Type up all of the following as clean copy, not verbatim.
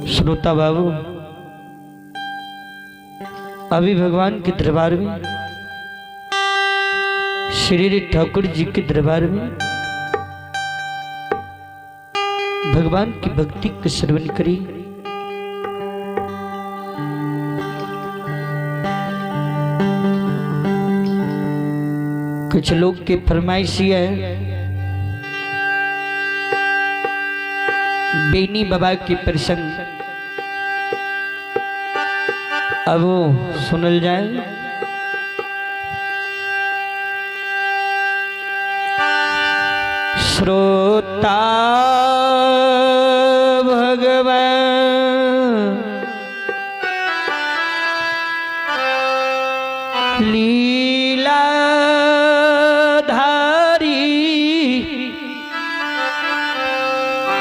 श्रोता बाबू, अभी भगवान के दरबार में, श्री ठाकुर जी के दरबार में भगवान की भक्ति का श्रवण करी। कुछ लोग के फरमाइश है बेनी बाबा के प्रसंग, अब वो सुनल जाए। श्रोता भगवान लीलाधारी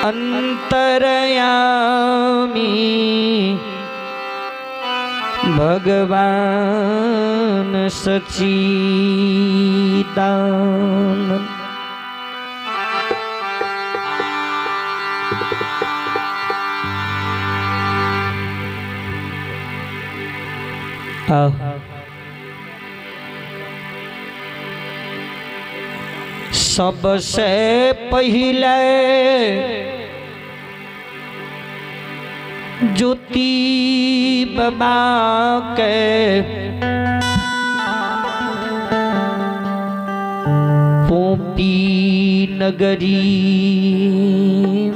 अंतरयामी भगवान सच्चिदानंद। सबसे पहले ज्योति बाबा के पोपी नगरी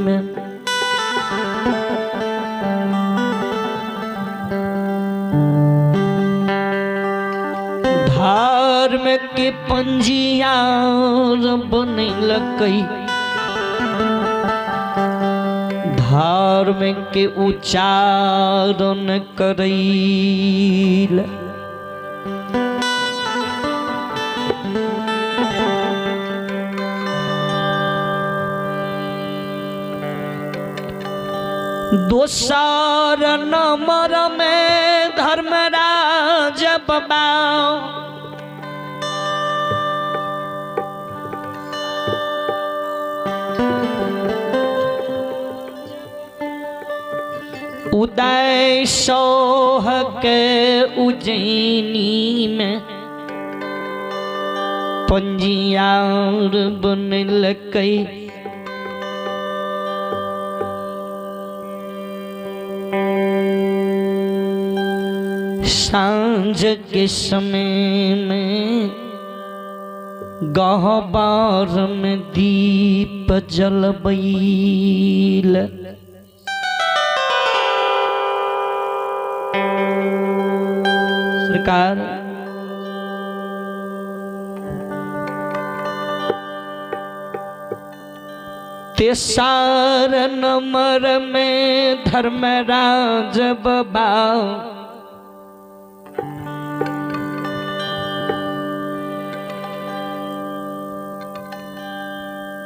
में धर्म के पंजियार बनलकै, धर्म के उच्चारण करैल। दोसर नंबर में धर्मराज बाबा उदय सोह के उज्जैनी में पंजियार बनलकै। सांझ के समय में गहबार में दीप जलबैल। सरकार तेसार नंबर में धर्मराज बाबा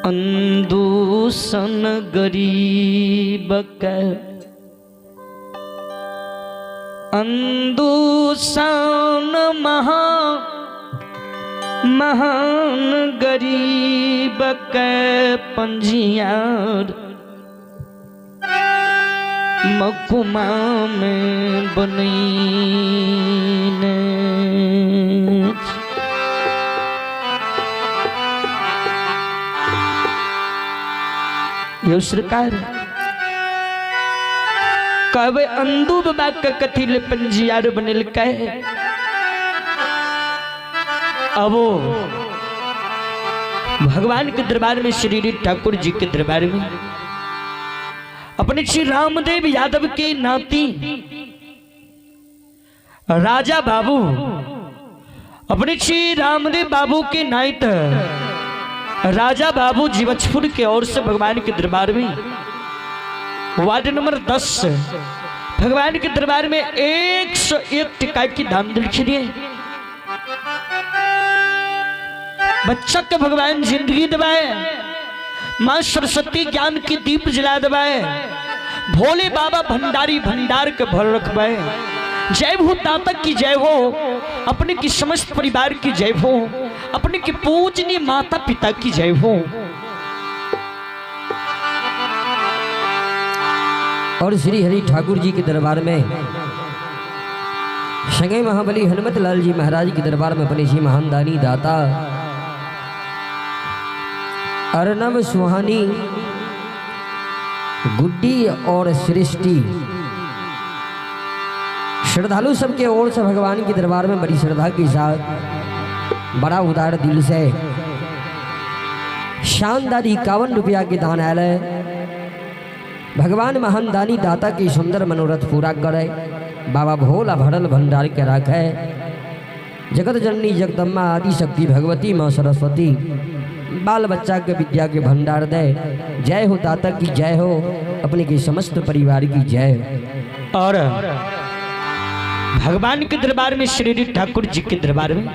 अंदूसन गरीब के अंदूसन महा महान गरीब के पंजियार मकुमा में बनैने। यो सरकार कहबे अंदू बाबा के कथी ले पंजियार बनेलकै। अब वो भगवान के दरबार में, श्री ठाकुर जी के दरबार में अपने श्री रामदेव यादव के नाती राजा बाबू, अपने श्री रामदेव बाबू के नाइत राजा बाबू जीवछपुर के ओर से भगवान के दरबार में वार्ड नंबर 10 भगवान के दरबार में 101 टिका की दान दिलखिए। बच्चा के भगवान जिंदगी दबाए, मां सरस्वती ज्ञान की दीप जला दबाए, भोले बाबा भंडारी भंडार के भर रखवाए। जय हो दाता की जय हो, अपने की समस्त परिवार की जय हो, अपने की पूजनीय माता पिता की जय हो। और श्री हरि ठाकुर जी के दरबार में संगे महाबली हनुमत लाल जी महाराज के दरबार में अपने जी महान दानी दाता अर्णव सुहानी गुड्डी और सृष्टि श्रद्धालु सबके ओर से भगवान के दरबार में बड़ी श्रद्धा के साथ बड़ा उदार दिल से शानदार 51 रुपया के दान आयल है। भगवान महान दानी दाता की सुंदर मनोरथ पूरा करे, बाबा भोला भरल भंडार के रखे। जगत जननी जगदम्बा आदि शक्ति भगवती माँ सरस्वती बाल बच्चा के विद्या के भंडार दे। जय हो दाता की जय हो, अपने के समस्त परिवार की जय हो। और भगवान के दरबार में श्री ठाकुर जी के दरबार में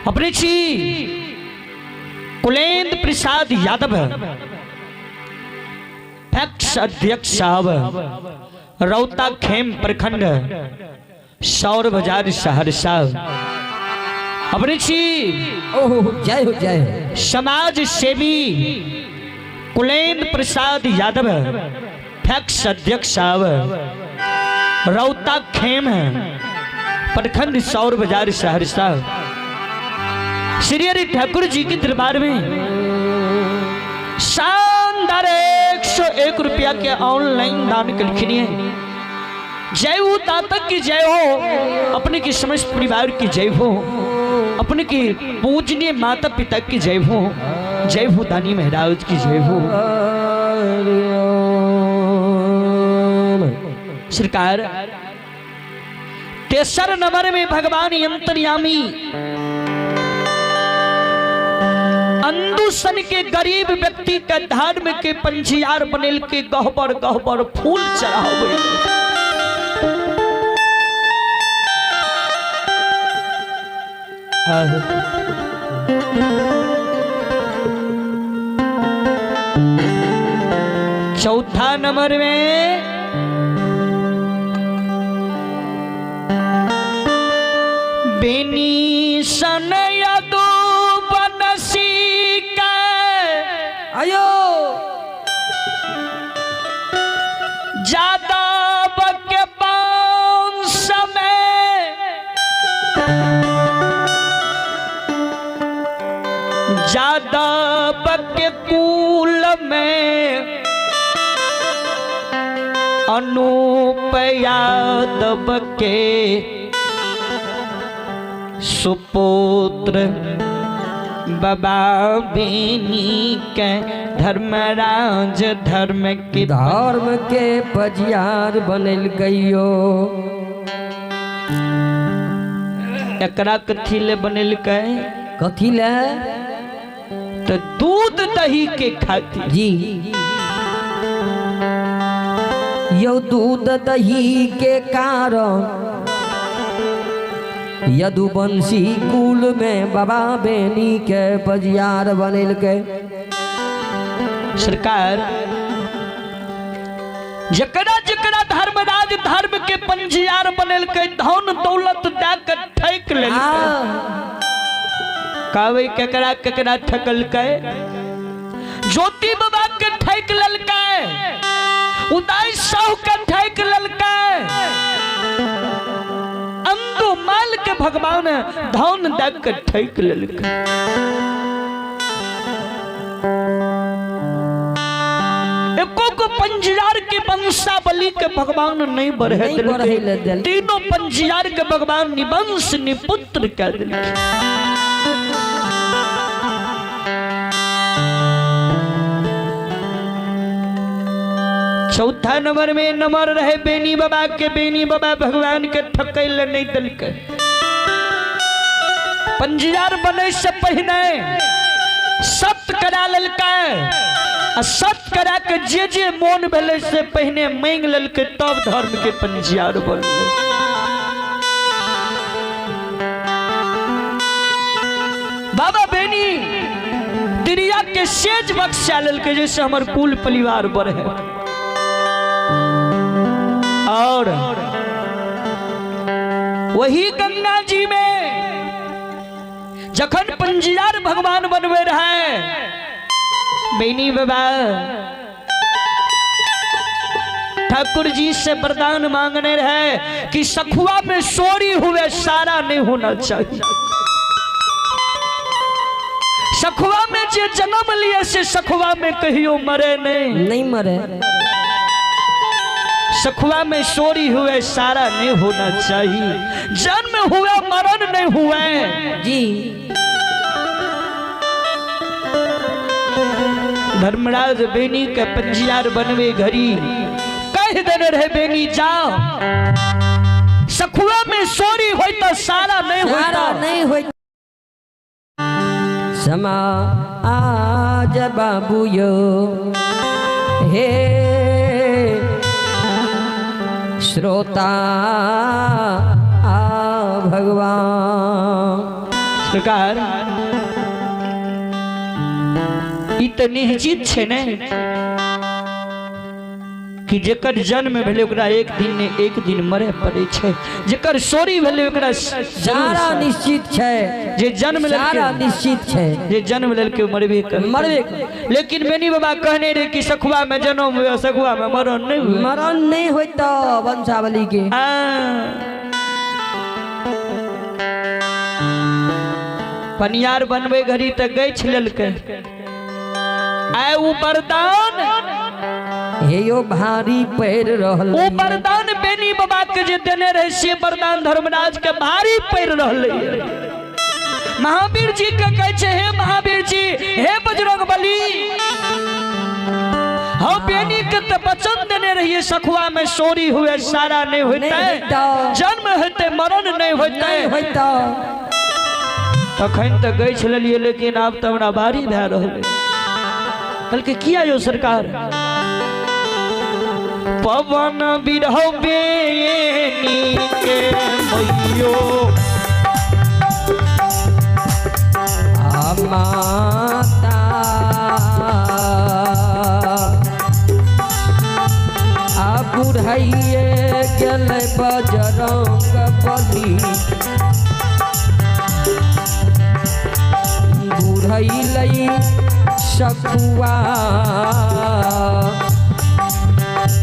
अपने श्री कुलेंद्र प्रसाद यादव फैक्स अध्यक्ष साहब रौता खेम प्रखंड सौर बाजार सहरसा अपने श्री ओहो जय हो जय हो। समाज सेवी कुलेंद्र प्रसाद यादव फैक्स अध्यक्ष साहब रौता खेम प्रखंड सौर बाजार सहरसा श्री हरि ठाकुर जी के दरबार में शानदार 101 रुपया के ऑनलाइन दान कलखिनी है। जय हो दाता की जय हो, अपने की समस्त परिवार की जय हो, अपने की पूजनीय माता पिता की जय हो, जय हो दानी महाराज की जय हो। सरकार तेसर नंबर में भगवान अंतर्यामी अंदुसन के गरीब व्यक्ति के धर्म के पंजियार बनेल के गहबर गहबर फूल चढ़ावे। चौथा नंबर में बेनी सन यदु बनसी के आयो जादव के वंश में जादव के कुल में अनूप यादव के सुपुत्र बाबा बेनी के धर्मराज धर्म के धर्म के पजियार बनल गयो। एकरा कथी ले बनल के? कथी ले? तो दूध दही के खातिर जी। यो दूध दही के कारण यदुवंशी कुल में बाबा बेनी के पजियार बनल के। सरकार जकरा जकरा धर्मराज धर्म के पंजियार बनल के धन दौलत दे के ठैक लेल कहबै केकरा केकरा ठकल के? ज्योति बाबा के ठैक ललकै, उदय साहू के ठैक ललकै, अंदो माल के भगवान धन दे के ठैक ललकै। एको को पंजियार के वंशावली के भगवान नहीं बढ़े दिलकै, तीनों पंजियार के भगवान निवंश निपुत्र कर दिलकै। चौथा नंबर में नंबर रहे बेनी बाबा के। बेनी बाबा भगवान के ठकैल नहीं दिलकै। पंजियार बने से पहिने सत करा ललकै आ सत करा के जे जे मोन भेलै से पहिने मांगि ललकै तब धर्म के पंजियार बनलै। बाबा बेनी तिरिया के सेज बख्शा ललकै जैसे हमर कुल परिवार बढ़े। और वही गंगा जी में जखन पंजियार भगवान बनवे रहे बेनी बाबा ठाकुर जी से वरदान मांगने रहे कि सखुआ में सोरी हुए सारा नहीं होना चाहिए। सखुआ में जे जन्म लिए से सखुआ में कहियो मरे नहीं, नहीं मरे। सखुआ में सोरी हुए सारा नहीं होना चाहिए। जन्म हुए मरण नहीं हुए। जी। धर्मराज बेनी के पंजियार बनवे घड़ी कह देने रहे बेनी जाओ सखुआ में सोरी होई तो सारा नहीं सारा होता। नहीं होई। समा आज बाबू यो हे श्रोता आ भगवान। सरकार ई तऽ निश्चित छै ने कि जेकर जन्म भेलै ओकरा एक दिन ने एक दिन मरे पड़ै छै, जेकर सोरी भेलै ओकरा सारा निश्चित छै, जे जन्म सारा लेलकै निश्चित छै, जे जन्म लेलकै ओ मरबे करतै। मरबे करतै। लेकिन बेनी बाबा कहने रहे कि सखुआ में जन्म हुए सखुआ में मरण नहीं हुए। मरण नहीं होई तो वंशावली के। पनियार बनबे घड़ी तऽ गैछ लेलकै। आय उ वरदान हे यो भारी पैर रहल। उ वरदान बेनी बाबा के जे देने रहे से वरदान धर्मराज के भारी पैर रहलै। महावीर जी के कहै छै हे महावीर जी, हे बजरंग बली, हम बेनी के तऽ वचन देने रहिए सखुआ में सोरी हुए सारा नहीं होते, जन्म होते मरण नहीं होते। तखन तऽ गैछ लेलिए लेकिन आब तऽ हमरा भारी भए रहल। कहलकै किया यो सरकार? पवन बिरह बेनी के मैयो माता आ बुढ़ैये गेलै बजरंग बली, बुढ़ैलै सखुआ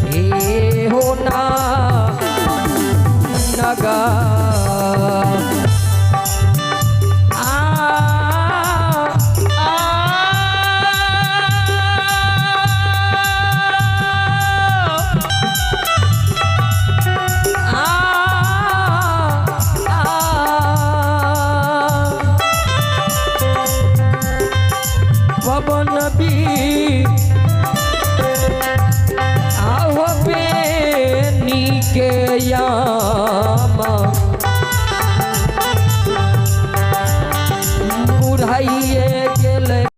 हे हो ना नगा। पवन भी आहो बेनी के या